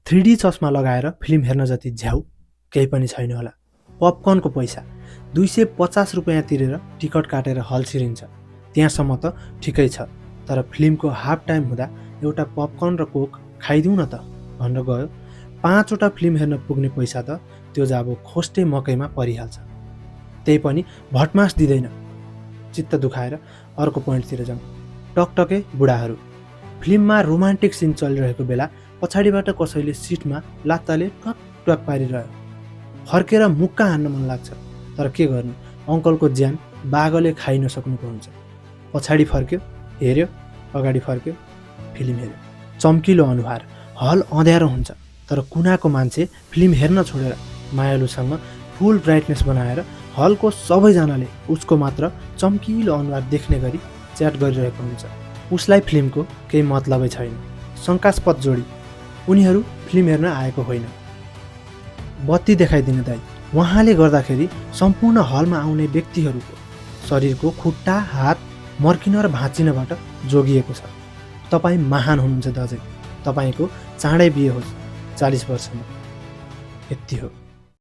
3D चस्मा लगाएर film हेर्न जति झ्याउ केही पनि छैन होला। पपकर्नको पैसा 250 रुपैयाँ तिरेर टिकट काटेर हल छिरिन्छ, त्यहाँसम्म त ठिकै छ। तर फिल्मको हाफ टाइम हुँदा एउटा पपकर्न र कोक खाइदिउँ न त भनेर गयो। 5 वटा फिल्म हेर्न पुग्ने पैसा त त्यो जाबो खोस्टे मकैमा परिहाल्छ। त्यही पनि भटमास दिँदैन। चित्त दुखाएर अर्को पोइन्टतिर जाउँ। टकटके बुढाहरू। फिल्ममा रोमान्टिक सिन चलिरहेको बेला पछाडिबाट कसैले सिटमा लात्ताले टक टक पारिरह्यो। फर्केर मुक्का हान्न मन लाग्छ, तर के गर्नु, अङ्कलको ज्यान बागले खाइ नसक्नुको हुन्छ। पछाडि फर्क्यो, हेऱ्यो, अगाडि फर्क्यो, फिल्म हेऱ्यो। चम्किलो अनुहार, हल अँध्यारो हुन्छ, तर कुनाको मान्छे फिल्म हेर्न छोडेर मायालुसँग फुल ब्राइटनेस बनाएर हलको सबैजनाले उसको मात्र चम्किलो अनुहार देख्ने गरी च्याट गरिरहेको हुन्छ। उसलाई फिल्मको केही मतलबै छैन। शङ्कास्पद जोडी, उनीहरू फिल्म हेर्न आएको होइन। बत्ती देखाइदिनु दाइ। उहाँले गर्दाखेरि सम्पूर्ण हलमा आउने व्यक्तिहरूको शरीरको खुट्टा हात मर्किन र भाँचिनबाट जोगिएको छ। तपाईँ महान हुनुहुन्छ दाजु। तपाईँको चाँडै बिहे होस् 40 वर्षमा। यति हो।